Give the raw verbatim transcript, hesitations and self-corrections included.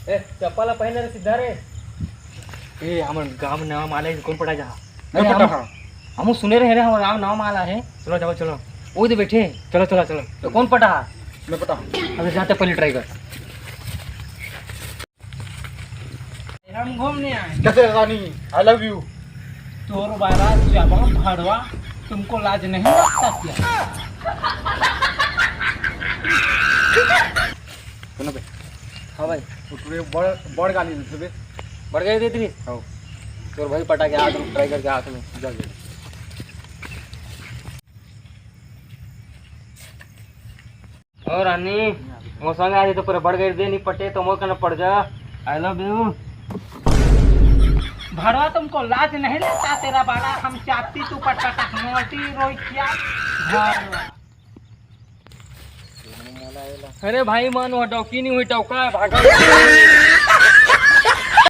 ए, चप्पल ला पहन रे, सीधा रे। ए, हमर गांव में नवा माल आए, कोन पटा जहा? मैं अरे, पटा हम, हाँ। हम सुने रहे रे, हमर गांव नवा माल आए। चलो, चलो, चलो। ओ दे बैठे। चलो, चलो, चलो। तो कोन पटा? मैं पटा। अबे जाते पहले ट्राई कर। हम घूमने आए। कैसे रानी? I love you। तोर बारा जमा भड़वा, तुमको लाज नहीं लगता क्या? सुनो बे। हाँ भाई। वो तोरे बड़, बड़ गाली देथे बे। बड़ गाली देथे बे? हाँ। तोर भाई पटा के हाथ में ट्राई करके हाथ में। जा, जा। और रानी, मोर संग आज तो पूरा बड़ गाली दे, नहीं पटे तो मोर कना पड़ जा। I love you। भड़वा, तुमको लाज नहीं लगता? तेरा बारा हम चापती तू पटपटा मोटी रोई क्या? भड़वा। अरे भाई मन, वो डौकी नहीं हुई, डौका है, भागा।